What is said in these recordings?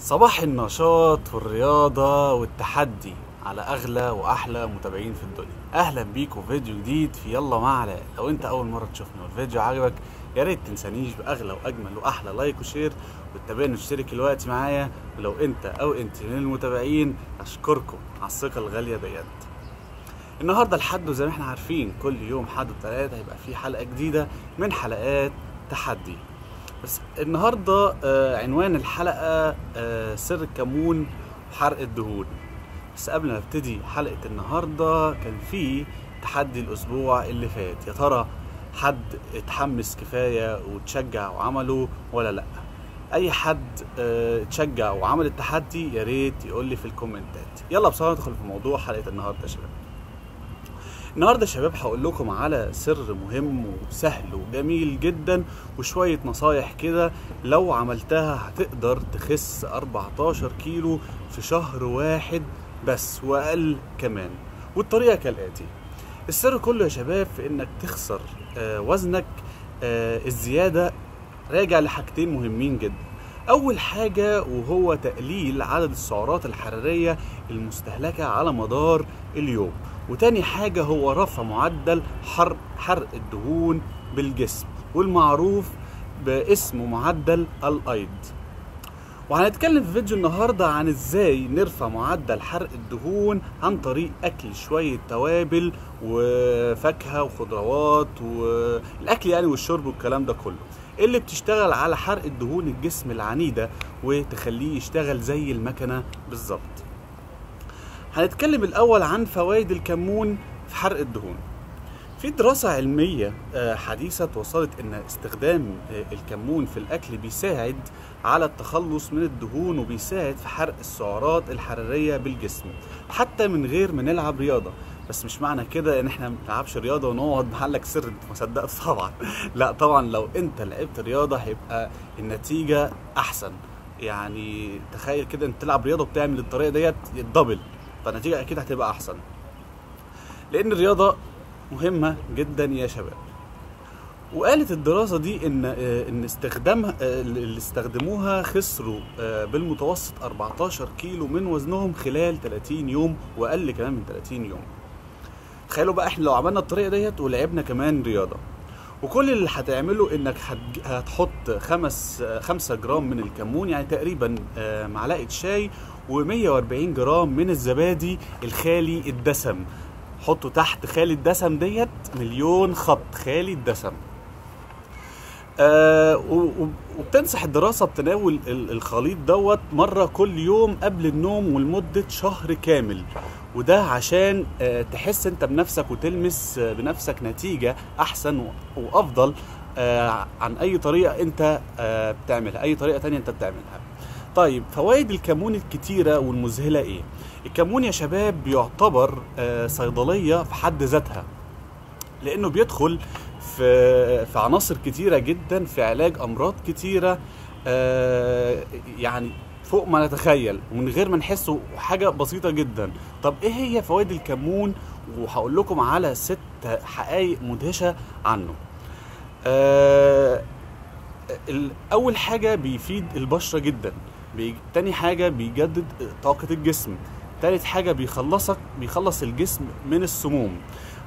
صباح النشاط والرياضة والتحدي على أغلى وأحلى متابعين في الدنيا. أهلا بيكم في فيديو جديد في يلا مع علاء. لو أنت أول مرة تشوفني والفيديو عجبك يا ريت تنسانيش بأغلى وأجمل وأحلى like و share، وتتابعني وتشترك الوقت معايا. ولو أنت أو أنت من المتابعين أشكركم على الثقة الغالية ديت. النهاردة الحد، وزي ما احنا عارفين كل يوم حد وتلاتة هيبقى في حلقة جديدة من حلقات تحدي. بس النهارده عنوان الحلقة سر الكمون وحرق الدهون. بس قبل ما ابتدي حلقة النهارده كان في تحدي الاسبوع اللي فات، يا ترى حد اتحمس كفاية وتشجع وعمله ولا لا؟ اي حد اتشجع وعمل التحدي يا ريت يقول لي في الكومنتات. يلا بسرعة ندخل في موضوع حلقة النهارده يا شباب. النهارده يا شباب هقول لكم على سر مهم وسهل وجميل جدا وشوية نصايح كده لو عملتها هتقدر تخس 14 كيلو في شهر واحد بس واقل كمان. والطريقة كالآتي. السر كله يا شباب في انك تخسر وزنك الزيادة راجع لحاجتين مهمين جدا. اول حاجة وهو تقليل عدد السعرات الحرارية المستهلكة على مدار اليوم، وتاني حاجة هو رفع معدل حرق الدهون بالجسم والمعروف باسم معدل الأيض. وهنتكلم في فيديو النهاردة عن ازاي نرفع معدل حرق الدهون عن طريق اكل شوية توابل وفاكهة وخضروات والاكل يعني والشرب والكلام ده كله اللي بتشتغل على حرق الدهون الجسم العنيدة وتخليه يشتغل زي المكنة بالظبط. هنتكلم الأول عن فوائد الكمون في حرق الدهون. في دراسة علمية حديثة توصلت إن استخدام الكمون في الأكل بيساعد على التخلص من الدهون وبيساعد في حرق السعرات الحرارية بالجسم حتى من غير ما نلعب رياضة. بس مش معنى كده إن إحنا ما بنلعبش رياضة ونقعد محلك سر، أنت ما صدقت طبعا. لا طبعا لو أنت لعبت رياضة هيبقى النتيجة أحسن. يعني تخيل كده أنت تلعب رياضة وبتعمل الطريقة ديت الدبل، فالنتيجة أكيد هتبقى أحسن، لأن الرياضة مهمة جدا يا شباب. وقالت الدراسة دي إن استخدامها اللي استخدموها خسروا بالمتوسط 14 كيلو من وزنهم خلال 30 يوم وأقل كمان من 30 يوم. تخيلوا بقى إحنا لو عملنا الطريقة ديت ولعبنا كمان رياضة، وكل اللي هتعمله إنك هتحط 5 جرام من الكمون، يعني تقريبا معلقة شاي، و140 جرام من الزبادي الخالي الدسم. حطوا تحت خالي الدسم ديت مليون خط، خالي الدسم. وبتنصح الدراسة بتناول الخليط دوت مرة كل يوم قبل النوم ولمدة شهر كامل، وده عشان تحس انت بنفسك وتلمس بنفسك نتيجة احسن وافضل عن اي طريقة انت بتعملها، اي طريقة تانية انت بتعملها. طيب فوائد الكمون الكتيرة والمذهلة ايه؟ الكمون يا شباب بيعتبر صيدلية في حد ذاتها، لانه بيدخل في عناصر كتيرة جدا في علاج امراض كتيرة، يعني فوق ما نتخيل ومن غير ما نحسه، حاجة بسيطة جدا. طب ايه هي فوائد الكمون؟ وهقول لكم على 6 حقائق مدهشة عنه. اول حاجة بيفيد البشرة جدا، تاني حاجة بيجدد طاقة الجسم، تالت حاجة بيخلص الجسم من السموم،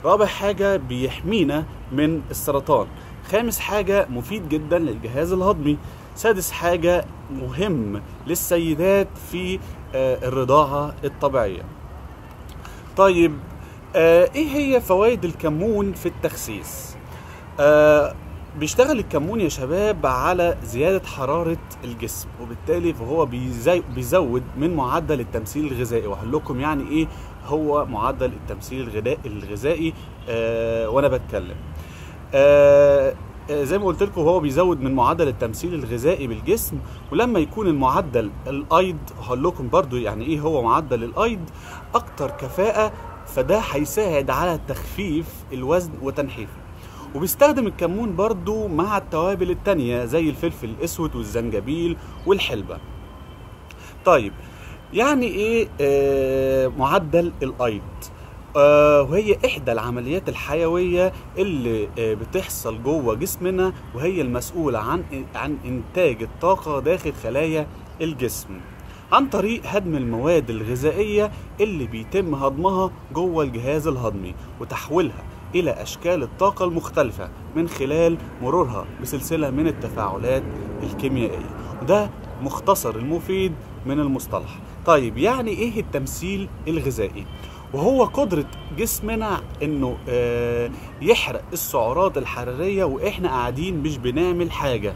رابع حاجة بيحمينا من السرطان، خامس حاجة مفيد جدا للجهاز الهضمي، سادس حاجة مهم للسيدات في الرضاعة الطبيعية. طيب ايه هي فوائد الكمون في التخسيس؟ بيشتغل الكمون يا شباب على زيادة حرارة الجسم، وبالتالي فهو بيزود من معدل التمثيل الغذائي. وهقول لكم يعني ايه هو معدل التمثيل الغذائي وانا بتكلم. زي ما قلت لكم هو بيزود من معدل التمثيل الغذائي بالجسم، ولما يكون المعدل الايض، هقول لكم برضو يعني ايه هو معدل الايض، اكتر كفاءة، فده هيساعد على تخفيف الوزن وتنحيفه. وبيستخدم الكمون برضو مع التوابل التانية زي الفلفل الاسود والزنجبيل والحلبة. طيب يعني ايه معدل الايض؟ وهي احدى العمليات الحيوية اللي بتحصل جوه جسمنا، وهي المسؤولة عن انتاج الطاقة داخل خلايا الجسم. عن طريق هدم المواد الغذائية اللي بيتم هضمها جوه الجهاز الهضمي وتحويلها إلى أشكال الطاقة المختلفة من خلال مرورها بسلسلة من التفاعلات الكيميائية. وده مختصر المفيد من المصطلح. طيب يعني إيه التمثيل الغذائي؟ وهو قدرة جسمنا إنه يحرق السعرات الحرارية وإحنا قاعدين مش بنعمل حاجة.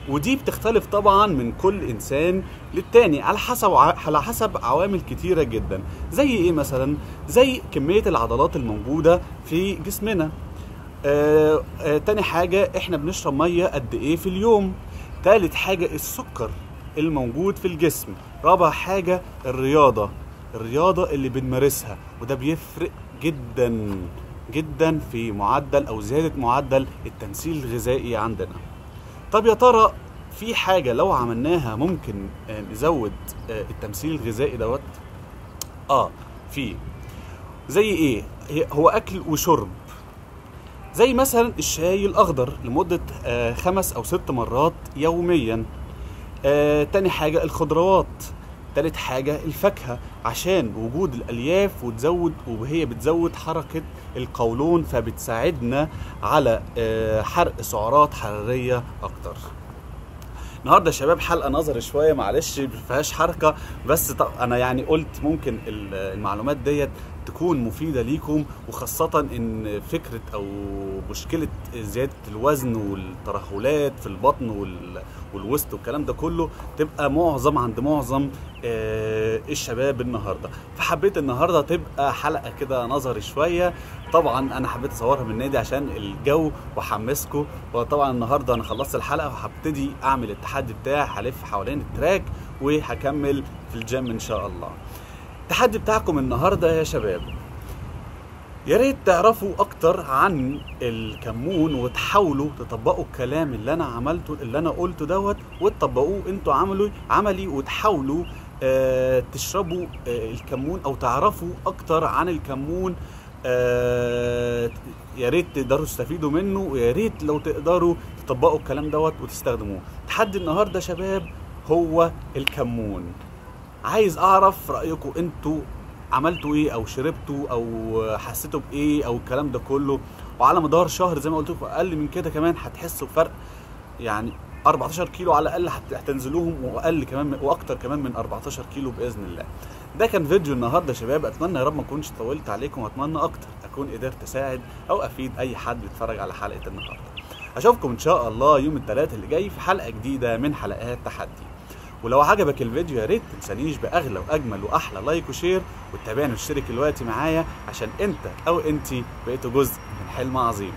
ودي بتختلف طبعا من كل انسان للتاني على حسب عوامل كتيرة جدا. زي ايه مثلا؟ زي كمية العضلات الموجودة في جسمنا. تاني حاجة احنا بنشرب مية قد ايه في اليوم. تالت حاجة السكر الموجود في الجسم. رابع حاجة الرياضة اللي بنمارسها، وده بيفرق جدا جدا في معدل او زيادة معدل التمثيل الغذائي عندنا. طب يا ترى في حاجة لو عملناها ممكن نزود التمثيل الغذائي دوت؟ في. زي ايه؟ هو اكل وشرب. زي مثلا الشاي الاخضر لمدة 5 أو 6 مرات يوميا. تاني حاجة الخضروات. تالت حاجة الفاكهة، عشان وجود الألياف وتزود، وهي بتزود حركة القولون فبتساعدنا على حرق سعرات حرارية أكتر. النهارده يا شباب حلقة نظري شوية، معلش مفيهاش حركة، بس أنا يعني قلت ممكن المعلومات ديت تكون مفيدة ليكم، وخاصة إن فكرة أو مشكلة زيادة الوزن والترهلات في البطن والوسط والكلام ده كله تبقى عند معظم الشباب النهارده. فحبيت النهارده تبقى حلقة كده نظري شوية. طبعا أنا حبيت أصورها من النادي عشان الجو وحمسكم. وطبعا النهارده أنا خلصت الحلقة وهبتدي أعمل التحدي بتاعي، هلف حوالين ال track وهكمل في الجيم إن شاء الله. التحدي بتاعكم النهارده يا شباب، يا ريت تعرفوا اكتر عن الكمون وتحاولوا تطبقوا الكلام اللي انا عملته اللي انا قلته دوت، وتطبقوه انتوا عملي، وتحاولوا تشربوا الكمون او تعرفوا اكتر عن الكمون. يا ريت تقدروا تستفيدوا منه، ويا ريت لو تقدروا تطبقوا الكلام دوت وتستخدموه. تحدي النهارده شباب هو الكمون. عايز اعرف رايكم انتوا، عملتوا ايه او شربتوا او حسيتوا بايه او الكلام ده كله. وعلى مدار شهر زي ما قلت لكم، اقل من كده كمان هتحسوا بفرق، يعني 14 كيلو على الاقل هتنزلوهم، واقل كمان واكتر كمان من 14 كيلو باذن الله. ده كان فيديو النهارده يا شباب، اتمنى يا رب ما اكونش طولت عليكم، واتمنى اكتر اكون قدرت اساعد او افيد اي حد بيتفرج على حلقة النهارده. اشوفكم ان شاء الله يوم الثلاثاء اللي جاي في حلقة جديدة من حلقات تحدي. ولو عجبك الفيديو يا ريت تنسانيش باغلى واجمل واحلى like و share، وتتابعني وتشترك دلوقتي معايا عشان انت او انتي بقيتوا جزء من حلم عظيم.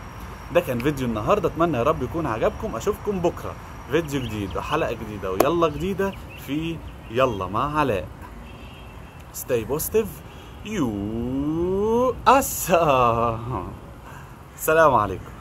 ده كان فيديو النهارده، اتمنى يا رب يكون عجبكم. اشوفكم بكره فيديو جديد وحلقه جديدة ويلا جديدة في يلا مع علاء. Stay positive you awesome. السلام عليكم.